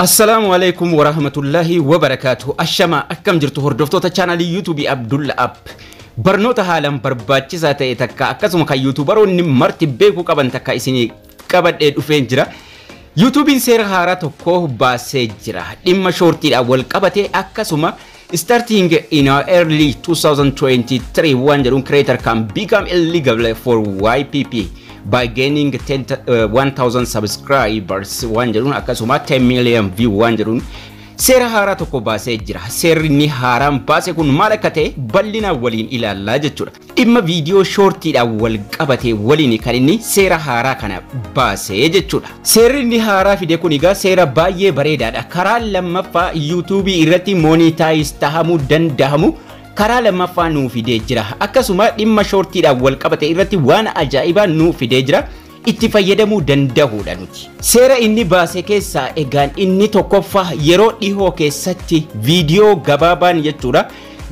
Assalaamu alaikum warahmatullahi wabarakaatuh. Ashama, akkam jirtu hordoftoota chaanalii YouTubeii Abdulla App? Barnoota haalaan barbaachisaa ta'e takka, akkasuma kan YouTuberoonni marti beekuu qaban takka isinii qabadhee dhufeen jira. YouTubeiin seera haaraa tokko baasee jira. Dhimma shortiidhaan wal qabate, akkasuma starting in early 2023 waan jedhuun, creator can become eligible for YPP by gaining 10, 1000 subscribers waan jedhuun, akkasuma 10 million view waan jedhuun seera haaraa tokko baasee jira. Seerri inni haaraan baase kun maal akka ta'e bal'inaan waliin ilaallaa jechuudha. Dhimma viidiyoo shortiidhaan wal qabate waliin kan inni seera haaraa kana baasee jechuudha. Seerri inni haaraa fide kun egaa seera baay'ee bareedaadha. Karaa lammaffaa YouTubeii irratti monetize tahamuu danda'amu karaa lammaffaa nuu fidee jira. Akkasuma dhimma shortiidhaan wal qabate irratti waan ajaa'ibaa nuu fidee jira. Itti fayyadamuu danda'uudha nuti. Seera inni baase keessaa egaan inni tokkoffaa, yeroo dhihoo keessatti viidiyoo gabaabaan jechuudha.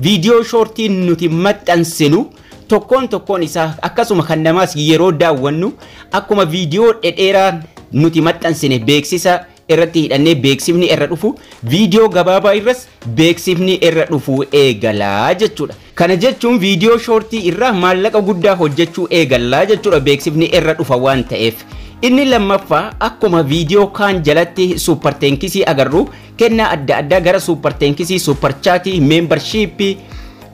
Viidiyoo shortiin nuti maxxansinu tokkoon tokkoon isaa, akkasuma kan namaas yeroo daawwannu, akkuma viidiyoo dhedheeraa nuti maxxansine beeksisa irratti hidhannee beeksifni irra dhufu, viidiyoo gabaabaa irras beeksifni irra dhufu eegalaa jechuudha. Kana jechuun viidiyoo shortii irraa maallaqa guddaa hojjechuu eegalaa jechuudha, beeksifni irra dhufa waan ta'eef. Inni lammaffaa, akkuma viidiyoo kaan jalatti super thanksii agarru, kennaa adda addaa gara super thanksii, super chatii, membershipii,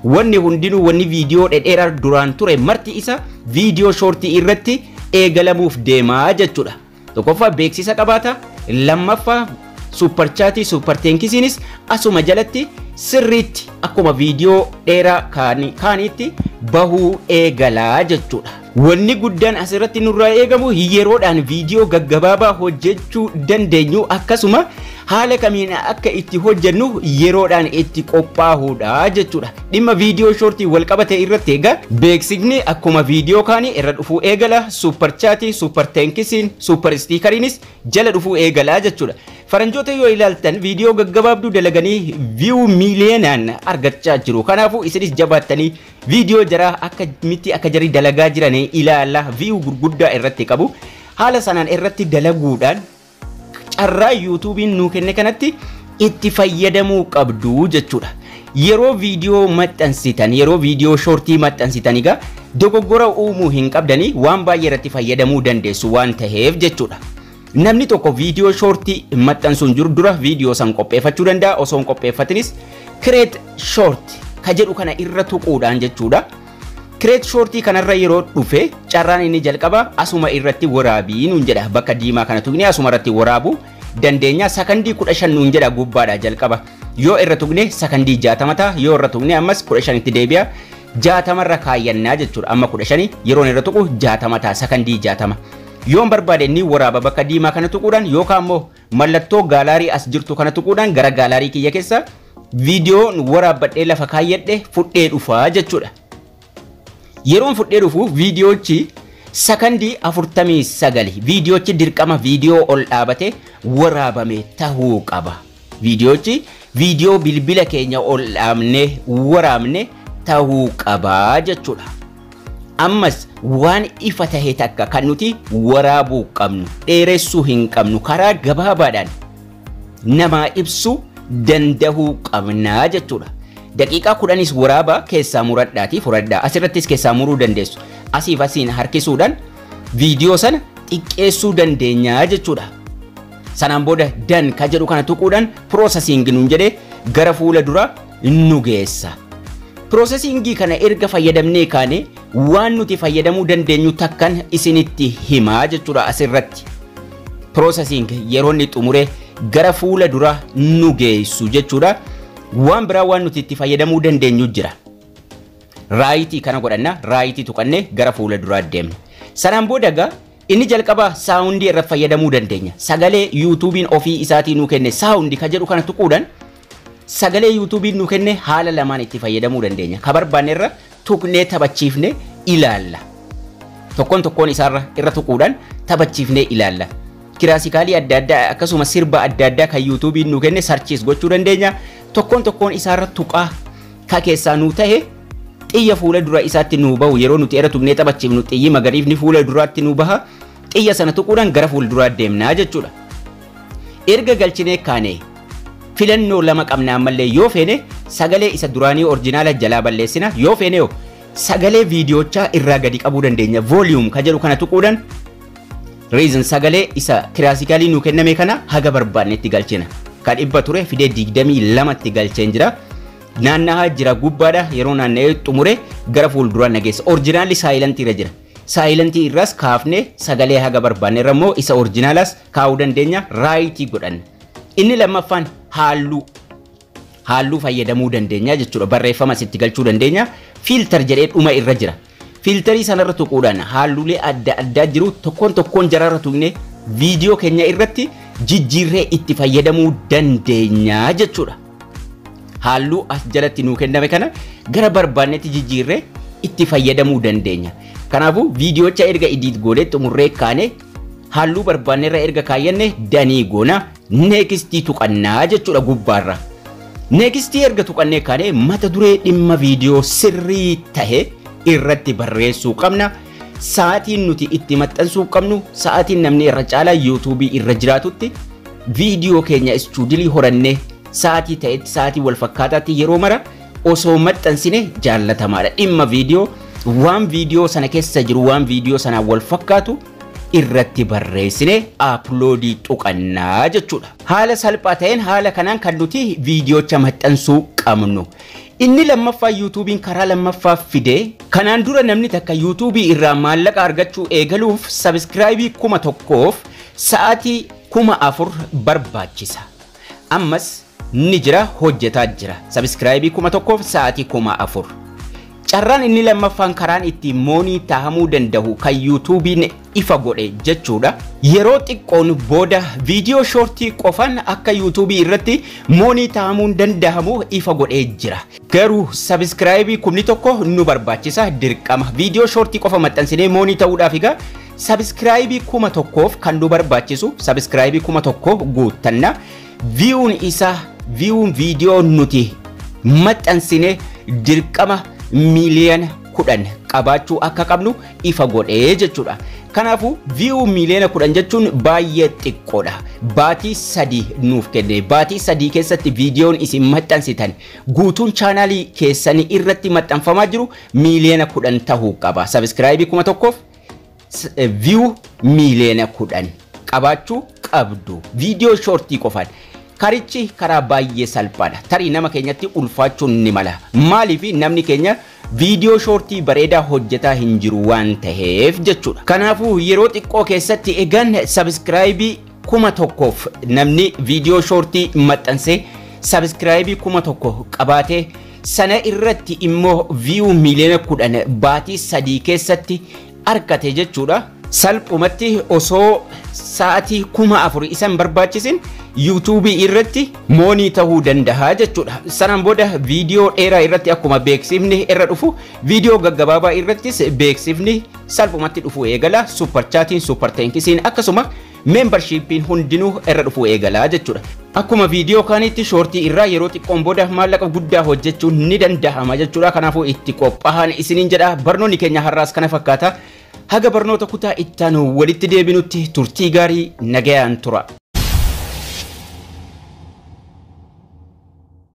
wanni hundinuu, wanni viidiyoo dhedheeraa duraan ture marti isa viidiyoo shortii irratti eegalamuuf deemaa jechuudha. Tokkoffaa beeksisa qabaata, lammaffaa super chatii, super thanksiinis asuma jalatti sirriitti akkuma viidiyoo dheeraa kaaniitti bahuu eegalaa jechuudha. Wanni guddaan asirratti nurraa eegamu yeroodhaan viidiyoo gaggabaabaa hojjechuu dandeenyu, akkasuma haala kamiin akka itti hojjennu yeroodhaan itti qophaa'uudha jechuudha. Dhimma viidiyoo shortii wal qabate irratti egaa beeksifni akkuma viidiyoo kaanii irra dhufuu eegala. Super chatii, super thanksiin, super stickeriinis jala dhufuu eegala jechuudha. Faranjoota yoo ilaaltan viidiyoo gaggabaabduu dalaganii view miiliyoonaan argachaa jiru. Kanaafuu isinis jabaattanii viidiyoo jaraa akka miti akka jarri dalagaa jiran ilaala, view gurguddaa irratti qabu. Haala sanaan irratti dalaguudhaan carraa YouTubeiin nuu kenne kanatti itti fayyadamuu qabdu jechuudha. Yeroo viidiyoo maxxansitan, yeroo viidiyoo shortii maxxansitan egaa dogoggora uumuu hin qabdanii, waan baay'ee irratti fayyadamuu dandeessu waan ta'eef jechuudha. Namni tokko viidiyoo shortii maxxansuun jiru dura viidiyoo san qopheeffachuu danda'a, osoo hin qopheeffatinis create short ka jedhu kana irra tuquudhaan jechuudha. Create shortii kanarra yeroo dhufe, carraan inni jalqaba asuma irratti waraabii nuun jedha. Bakka diimaa kana tuqnee asuma irratti waraabu dandeenya. Sakandii 15 nuun jedha gubbaadha jalqaba. Yoo irra tuqne sakandii 60 ta'a, yoo irra tuqne ammas 15tti deebi'a. 60rra kaayyannaa jechuudha. Amma 15 yeroon irra tuqu 60 ta'a, sakandii 60. Yoon barbaade ni waraaba bakka diimaa kana tuquudhaan, yookaan immoo mallattoo gallery as jirtu kana tuquudhaan gara gallery kiyya keessa viidiyoon waraabbadhee lafa kaayyadhe fudhee dhufaa jechuudha. Yeroon fudhee dhufu viidiyoochi sakandii 49. Viidiyoochi dirqama viidiyoo ol dhaabate waraabame tahuu qaba. Viidiyoochi viidiyoo bilbila keenya ol dhaabnee waraabne tahuu qaba jechuudha. Ammas waan ifa tahe takka kan nuti waraabuu qabnu, dheeressuu hin qabnu, karaa gabaabaadhaan namaa ibsuu dandahuu qabnaa jechuudha. Daqiiqaa 10s waraabaa keessaa muradhaatii fudhadhaa. Asirrattis keessaa muruu dandeessu. Asiif asiin harkisuudhaan viidiyoo sana xiqqeessuu dandeenyaa jechuudha. Sanaan booda done ka jedhu kana tuquudhaan processing nuun jedhee gara fuula dura nu geessa. Processingii kana erga fayyadamnee kaane, waan nuti fayyadamuu dandeenyu takkan isinitti himaa jechuudha asirratti. Processing yeroo inni xumure gara fuula dura nu geessu jechuudha. Waan biraa waan nuti itti fayyadamuu dandeenyu jira. Rightii kana godhanna, rightii tuqannee gara fuula duraa deemna. Sanaan booda egaa inni jalqaba soundii irra fayyadamuu dandeenya. Sagalee YouTubeiin ofii isaatii nuu kenne, sound ka jedhu kana tuquudhaan sagalee YouTubeiin nuu kenne haala lamaan itti fayyadamuu dandeenya. Ka barbaanne irra tuqnee taphachiifne ilaalla. Tokkoon tokkoon isaarra irra tuquudhaan taphachiifnee ilaalla. Classicalii adda addaa, akkasuma sirba adda addaa kan YouTubeiin nuu kenne searchiis gochuu dandeenya. Tokkoon tokkoon isaarra tuqaa ka keessaa nuu ta'e, xiyya fuula dura isaatti nuu bahu, yeroo nuti irra tuqnee taphachiifnu xiyyi magariifni fuula duraatti nuu baha. Xiyya sana tuquudhaan gara fuula duraa deemnaa jechuudha. Erga galchinee kaane filannoo lama qabna ammallee. Yoo feene sagalee isa duraanii orjinaala jalaa balleessina, yoo feene sagalee viidiyoochaa irraa gadi qabuu dandeenya. Volume ka jedhu kana tuquudhaan reason sagalee isa classicalii nuu kenname kana haga barbaannetti galchina. Kan 100 ture fidee 22tti galcheen jira. Naanna'aa jira gubbaadha, yeroo naanna'ee xumure gara fuulduraa nageessa. Orjinaalli silentii irra jira. Silentii irraas kaafnee sagalee haga barbaanne irra immoo isa orjinaalaas kaa'uu dandeenya, rightii godhanna. Inni lammaffaan halluu. Halluu fayyadamuu dandeenya jechuudha. Barreeffama asitti galchuu dandeenya. Filter jedhee dhuma irra jira. Filterii sanarra tuquudhaan halluulee adda addaa jiru tokkoon tokkoon jararra tuqnee viidiyoo keenya irratti jijjiirree itti fayyadamuu dandeenya jechuudha. Halluu as jalatti nuu kenname kana gara barbaannetti jijjiirree itti fayyadamuu dandeenya. Kanaafuu viidiyoocha erga edit goonee xumurree kaane, halluu barbaannerra erga kaayyanne, doneii goona, nextii tuqannaa jechuudha gubbaarra. Nextii erga tuqannee kaane mata duree dhimma viidiyoo sirrii tahe irratti barreessuu qabna. Sa'aatiin nuti itti maxxansuu qabnu sa'aatiin namni irra caalaa YouTubeii irra jiraatutti, viidiyoo keenya scheduleii horannee sa'aatii ta'etti, sa'aatii wal fakkaataatti yeroo mara osoo maxxansine jaallatamaadha. Dhimma viidiyoo, waan viidiyoo sana keessa jiru, waan viidiyoo sanaan wal fakkaatu irratti barreessine uploadii tuqannaa jechuudha. Haala salphaa ta'een haala kanaan kan nuti viidiyoocha maxxansuu qabnu. Inni lammaffaa YouTubeiin karaa lammaffaa fide, kanaan dura namni takka YouTubeii irraa maallaqa argachuu eegaluuf subscribeii 1000f sa'aatii 4000 barbaachisa. Ammas ni jira, hojjetaa jira. Subscribeii 1000f sa'aatii 4000. Carraan inni lammaffaan karaan itti money tahamuu danda'u kan YouTubeiin ifa godhe jechuudha. Yeroo xiqqoon booda viidiyoo shortii qofaan akka YouTubeii irratti money tahamuun danda'amu ifa godhee jira. Garuu subscribeii 10,000 nu barbaachisa dirqama. Viidiyoo shortii qofa maxxansinee money ta'uudhaaf egaa subscribeii 1000f kan nu barbaachisu subscribeii 1000 guuttanna. Viewun isaa, viewun viidiyoo nuti maxxansine dirqama 10,000,000 qabaachuu akka qabnu ifa godhee jechuudha. Kanaafuu view 10,000,000 jechuun baay'ee xiqqoodha. Baatii 3 nuuf kenne. Baatii 3 keessatti viidiyoon isin maxxansitan guutuun chaanaalii keessanii irratti maxxanfamaa jiru 10,000,000 tahuu qaba. Subscribeii 1000f view 10,000,000 qabaachuu qabdu. Viidiyoo shortii qofaan. Karichi karaa baay'ee salphaadha. Tarii nama keenyatti ulfaachuun ni mala. Maaliif? Namni keenya viidiyoo shortii bareedaa hojjetaa hin jiru waan ta'eef jechuudha. Kanaafuu yeroo xiqqoo keessatti egan subscribeii 1000f namni viidiyoo shortii maxxansee subscribeii 1000 qabaatee, sana irratti immoo view 10,000,000 baatii 3 keessatti argate jechuudha. Salphumatti osoo sa'aatii 4000 isan barbaachisin YouTubeii irratti money ta'uu danda'a jechuudha. Sanaan booda viidiyoo dheeraa irratti akkuma beeksifni irra dhufu, viidiyoo gaggabaabaa irrattis beeksifni salphumatti dhufu eegala. Super chatiin, super thanksiin, akkasuma membershipiin hundinuu irra dhufu eegala jechuudha. Akkuma viidiyoo kaanitti shortii irraa yeroo xiqqoon booda maallaqa guddaa hojjechuun ni danda'ama jechuudha. Kanaafuu itti qophaa'an isiniin jedha. Barnoonni keenya har'aas kana fakkaata. Haga barnoota kutaa ittaanu walitti deebinutti turtii gaarii, nagayaan tura.